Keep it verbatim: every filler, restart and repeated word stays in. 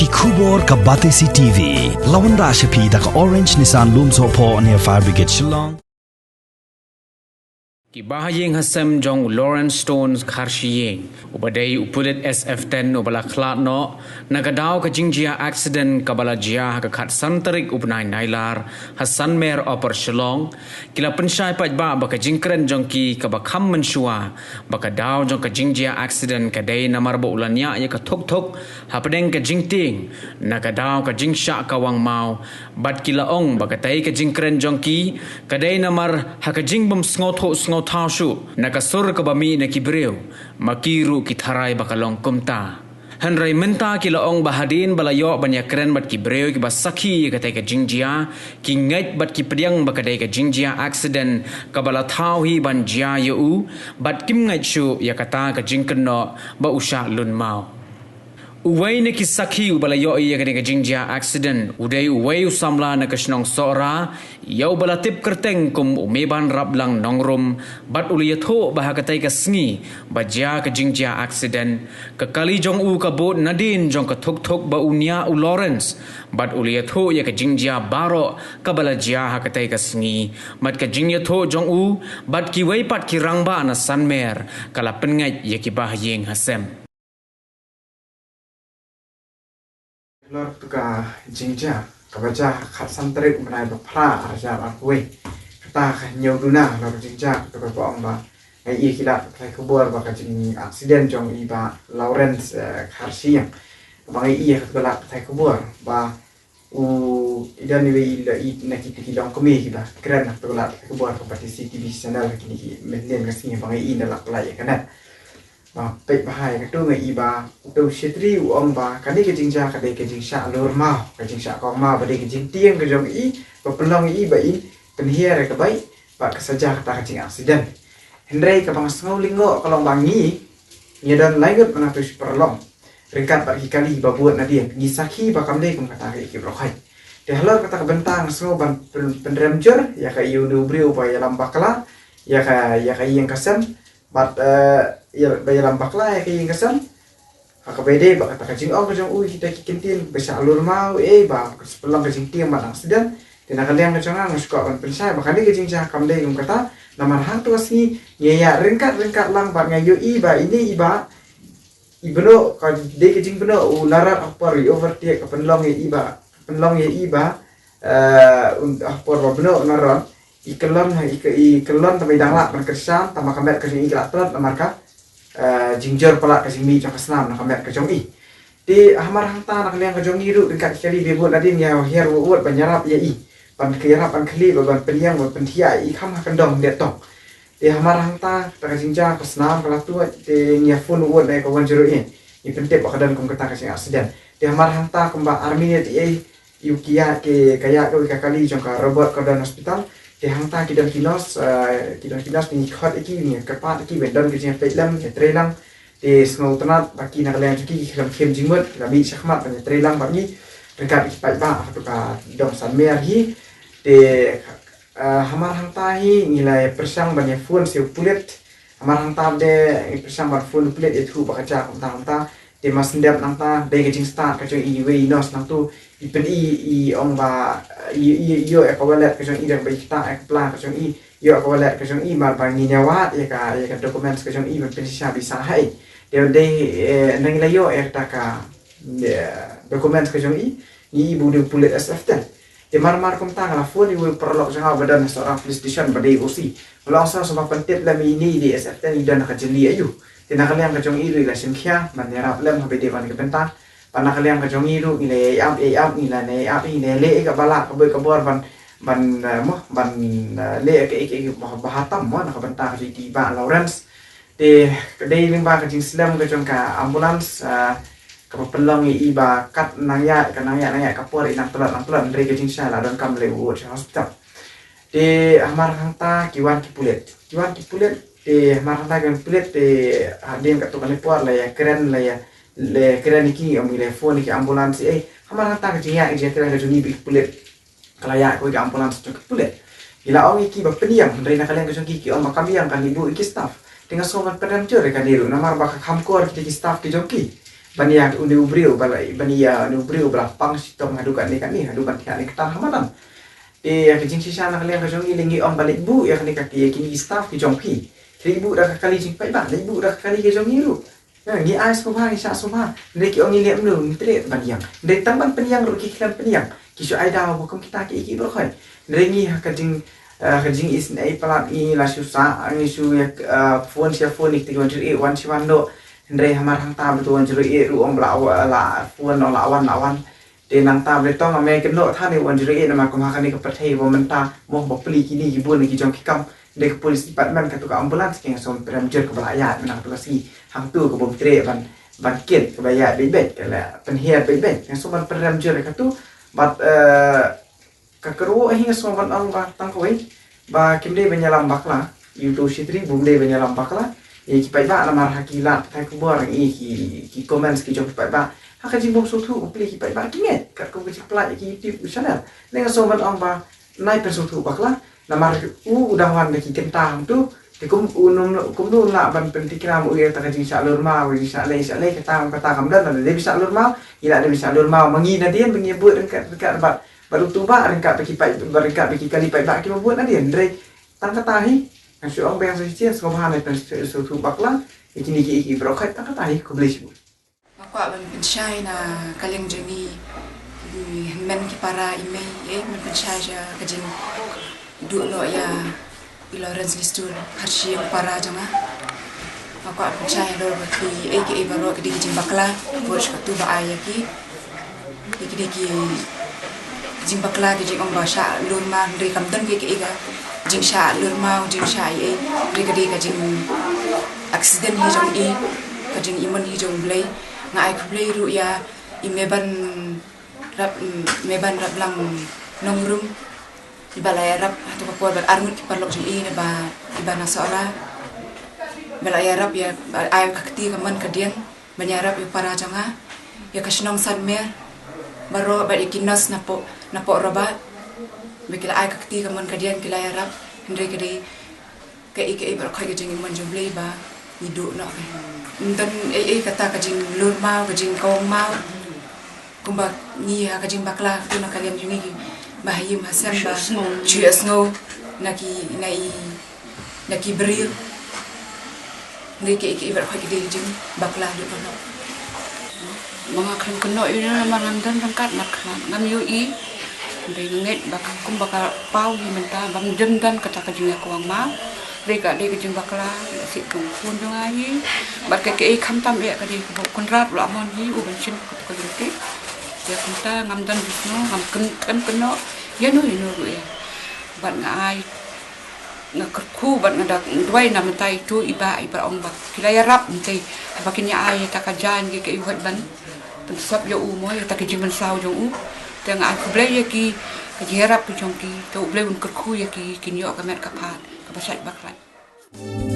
Khubor ka Batesi T V. La wanrah sha phi da ka Orange Nissan Lumsohphoh near Fire Brigade Shillong. Ki bahaïing hasem jong u Lawrence Stones Kharshiing, uba dei u pulit S F ten uba la khlad noh na ka daw ka jingjia accident kaba la jia ha ka khatsan tarik u bnai Nailar ha Sanmer Upper Shillong, ki la pynshai paidbah ba ka jingkren jong ki kaba kham mynshuwa ba ka daw jong ka jingjia accident ka dei namar ba u la niah ïa ka thuk thuk hapdeng ka jingtieng na ka daw ka jingshah kawang maw, bad ki la ong ba katei ka jingkren jong ki ka dei namar ha ka jingbym sngewthuh sngewthaw shuh na ka sur kaba mih na ki briew, ma ki ruh ki tharai ba ka long kumta. Hynrei mynta ki la ong ba hadien ba la ïoh ban ïakren bad ki briew kiba sakhi ïa katei ka jingjia, ki ngeit bad ki pdiang ba ka dei ka jingjia accident kaba la thaw hi ban jia ïa u, bad kim ngeit shuh ïa kata ka jingkynnoh ba u shah lun maw. Uwei na ki sakhi uba la ïohi ïa kane ka jingjia accident u dei uwei u samla na ka shnong Sohra, ïa uba la tip kyrteng kum u Meban Raplang Nongrum, bad u la ïathuh ba ha katei ka sngi ba jia ka jingjia accident, ka kali jong u ka bud nadien jong ka thuk thuk ba u niah u Lawrence, bad u la ïathuh ïa ka jingjia baroh kaba la jia ha katei ka sngi, bad ka jingïathuh jong u bad kiwei pat ki rangbah na Sanmer ka la pynngeit ïa ki bahaïing hasem. Halor katu ka jingjia kaba jia ha ka khatsan tarik u bnai ba phra arhajar arphew wei. Kata ka hynñiew duna halor ka jingjia katu kaba ong ba nga ïohi ki lad pathai khubor ba ka jing accident jong i bah Lawrence, eh, Kharshiing. Ba nga ïohi katu ka lad pathai khubor ba u i don iwei i la i na kiti ki longkmie kiba kren na katu ka lad pathai khubor ka Batesi T V channel ha kine ki mynhynnin ka sngi ba nga ïohi na lad palat ïa ka net. Ba peit ba hai katu nga ïohi ba uto u shetri u ong ba kane ka jingjia ka dei ka jingshah lur maw, ka jingshah kong maw, ba dei ka jingtieng ka jong i ba pynlong ïa i ba in pynhiar ïa ka bike bad ka sa jia kata ka jing accident. Hynrei kaba nga sngew lyngngoh ka long ba ngi, ngi don lai ngut mynta tu shi paralok ryngkat bad ki kali ba bud nadien, ngi sakhi ba kam dei kum kata ka ïa ki briew khait. Te halor kata ka bynta nga sngew ban pyn-, pynrem jur ïa ka ïa u briew ba ïalam bakla ïa ka, ïa ka ïing ka sem, bad, eh, ïa, ba ïalam bakla ïa ka ïing ka sem. Ha kaba ïadei bad kata ka jingong ka jong u ïa kita ki kyntien ba shah lur maw, eh, ba ka sa pynlong ka jingtieng bad accident. Te na ka liang ka jong nga nga shu kwah ban pynshai ba kane ka jingjia kam dei kum kata. Namar hangto ka sngi ngi ïa ryngkat ryngkat lang bad nga ïohi ba ine i bah i Bnooh, ka dei ka jingbnooh u Narod ha por i overtake ka pynlong ïa i bah, ka pynlong ïa i bah, eh, un, ha por ba Bnooh u Narod i kyllon, i, i kyllon tang ba i dang lah ban kyrshan, tang ba ka met ka jong i ka la tlot namar ka, eh, jingjur palat ka jingmih jong ka snam na ka met ka jong i. Te hamar hangta na ka liang ka jong i ruh ryngkat ki kali ba bud nadien ngi ïa hiar wut wut ban ïarap ïa i, ban ïarap ban khlieh, ban pynïeng, ban pynthiah ïa i kham ha kyndong dei tong. Te hamar hangta kata ka jingjia ka snam ka la tuid, te ngi ïa phone wut na ka one zero eight. Ngi pyntip ba ka don kum kata ka jing accident. Te hamar hangta kumba ar minit ei, ïa ki ïa ki, ka ïa kawei ka kali jong ka Robert Cordon Hospital. Te hangta ki don ki nurse, eh, ki don ki nurse, ngi khot ïa ki, ngi kyrpad ïa ki ban don ka jingpeit lem, ïa trei lang. Te sngewtynnat ba ki na ka liang jong ki ki khlem khim jingmut, ki la mih shakhmat ban ïa trei lang bad ngi ryngkat ki paidbah ha katu ka dong Sanmer hi. Te, eh, hamar hangta hi ngi la ïa pyrshang ban ïa phone sha u pulit. Hamar hangta de ngi pyrshang ban phone u pulit ïathuh ba ka jia kumta kumta. Te mar shen dep nangta dei ka jingstad ka jong i, iwei i nurse nangtu i pyni, i ong ba i, i, i ïoh ïa ka wallet ka jong i, dang ba i ktah ïa ka pla ka jong i, ïoh ïa ka wallet ka jong i, mar ba ngin ïa wad ïa ka, ïa ka documents ka jong i ban pynshisha ba i sah ha ei. Te dei, eh, nang ngi la ïoh ïa kata ka, eh, documents ka jong i, ngi i ba u dei u pulit S F ten. Te mar mar kumta nga la phone ïa u paralok jong nga ba don ha Sohra Police Station ba dei O C. Nga la ong sa sngewbha pyntip lem ïa ine i dei S F ten, i don ha ka jylli aïu. Te na ka liang ka jong i ruh i la shim khia ban ïarap lem ha ba dei ban ka bynta. Bad na ka liang ka jong i ruh ngi la ïa ap, ïa ap, ngi la ïa ap, ngi la leh ïa ka ba lah ka bor ka bor ban, ban, eh, mo, ban, eh, leh ïa ka, ïa ka, ïa ka ba, ba ha tam mo na ka bynta ka jong i bah Lawrence. Te ka dei lyngba ka jingslem ka jong ka ambulance, ah, kaba pynlong ïa i ba kat nang ïa, ka nang ïa, nang ïa ka por i nang tlot, nang tlot, hynrei ka jingshai la donkam leit wut sha hospital. Te hamar hangta ki wan ki pulit. Ki wan ki pulit, te hamar hangta ki wan ki pulit, te hadien katto katne por la ïa kren, la ïa, la ïa kren ïa ki, ym, la ïa phone ïa ki ambulance, eh, hamar hangta ka jingïa, ka jingkren ka jong i bad ki pulit. Ka la ïa kawei ka ambulance jong ki pulit. Ngi la ong ïa ki ba pynïeng, hynrei na ka liang ka jong ki ki ong ba kam ïeng, kan ïa buh ïa ki staff. Te nga sngew ban pynrem jur ïa kane ruh namar ba ka kham kor kita ki staff ki jong ki. ban ïa une u briew ba la, ban ïa une u briew ba la pang shitom haduh katne katne, haduh ban thiah ne kata ha madan. Te ïa ka jingshisha na ka liang ka jong ngi, lei ngi ong ba leit buh ïa kane ka, ïa kine ki staff ki jong phi. Leit buh da ka kali jingpaidbah, leit buh da ka kali ka jong ngi ruh. Ngi ai sngewbha, ngi shah sngewbha. Hynrei ki ong ngi leh kumno, ngi treh ban ïeng. Hynrei tang ban pynïeng ruh ki khlem pynïeng. Ki shu ai daw ba kum kita kiei kiei baroh khoit. Hynrei ngi ha ka jing, eh, ka jingisynei palat ngi la shu sah, ngi shu ïa, eh, phone sha phone, ïa kita ki wan jur ïeh, wan shi wan noh. Hynrei hamar hangta ba to wan jur ïeh ruh ong ba la, la phone, ong la wan, la wan. Te nangta ba dei tang ma me kynnoh than ïa u wan jur ïeh, namar kum ha kane ka pyrthei ba mynta mo ba plie kine ki bun ki jong ki kam. Hynrei ka police department, katu ka ambulance, ki nga shu pynrem jur kaba la ïaid mynta katu ka sngi. Hangtu ka bym treh ban, ban kit, kaba ïaid beit beit, ka la pynhiar beit beit. Nga shu ban pynrem jur katu. Bad, eh, ka kyrwoh hi nga shu ban ong ba tang kawei ba kim dei ban ïalam bakla. Ïa uto u shitri bym dei ban ïalam bakla ïa ki paidbah, namar ha ki lad pathai khubor ngi i ki, ki comments ki jong ki paidbah, ha ka jingbym sngewthuh ba plie ki paidbah ki ngeit katkum ka jingpynlait ïa ki YouTube channel. Lei nga shu ban ong ba nai pynsngewthuh bakla, namar u, u dang wan da ki kynta hangtu. Te kum u num, kumno lah ban pyntikna ma u ïa kata ka jingshah lur maw, jingshah lei, shah lei, kata, kata kam don, lada dei ba shah lur maw, ngi lah dei ba shah lur maw ma ngi nadien ba ngi bud ryngkat, ryngkat bad, bad uto ba ryngkat ba ki paid, bad ryngkat ba ki kali paidbah kiba bud nadien. Hynrei tang kata hi, nga shu ong ba ïa shisien sngewbha nai pynsngewthuh bakla ïa kine kiei kiei baroh khoit, tang kata hi, khublei shibun. Nga kwah ban pynshai na ka liang jong ngi, i hynmen ki para, i mei, eh, ban pynshai sha ka jingduh noh ïa i Lawrence Listur Kharshi, ïa u para jong nga. Nga kwah ban pynshai halor ba kiei kiei baroh ki dei ki jingbakla, bad sha katu ba ai ïa ki, ïa ki dei ki jingbakla, ki jingong ba shah lur maw, hynrei kam don kiei kiei ka jingshah lur maw, jingshah ei ei, hynrei ka dei ka jing accident hi jong i, ka jingimon hi jong U Blei. Nga ai khublei ruh ïa i Meban Rap, Meban Raplang Nongrum, iba la ïarap ha tu ka por bad arngut ki paralok jong i, naba iba na Sohra, ba la ïarap ïa, ai ka kti ka mon ka diang ban ïarap ïa u para jong nga, ïa ka shnong Sanmer baroh bad ïa ki nurse napoh, napoh Robert, ba ki la ai ka kti ka mon ka diang, ki la ïarap. Hynrei ka dei kaei kaei baroh khoit ka jingimon jong U Blei ba ngi duh noh ka. Ym don ei ei kata ka jinglur maw, ka jingkawang maw. Kumba ngi ha ka jingbakla, tu na ka liang jong ngi kiba ha ïing ha sem ba shu ïohsngew na ki, na i, na ki briew. Ngi kiei kiei baroh khoit ki dei jingbakla lut noh. Ma nga khlem kynnoh ïa u namar ngam don ryngkat markylliang, ngam ïohi. Hynrei nga ngeit ba ka, kumba ka paw hi mynta bym don kata ka jingïakawang maw. Dei ka, dei ka jingbakla, ka sih kum pun jong nga hi. Bad ka, kaei khamtam eh ka dei kaba u Kynrad u la mon hi u ban shim katu ka lynti. Ïa kumta ngam don jingkynnoh, ngam kyn, kyn, kynnoh ïano ïano ruh ïa. Bad nga ai, nga kyrkhu bad nga da duwai na mynta ïa uto i bah, i bah ong ba ki la ïarap mynta haba kin ïa ai ïa ta ka jaiñ, ki, ki, ïa u hoi ban pynsop ïa u mo, ïa ta ka jingmynsaw jong u. Te nga ai khublei ïa ki, ka jingïarap ka jong ki. Te U Blei un kyrkhu ïa ki, kin ïoh ka met ka phad kaba shait ba khlaiñ.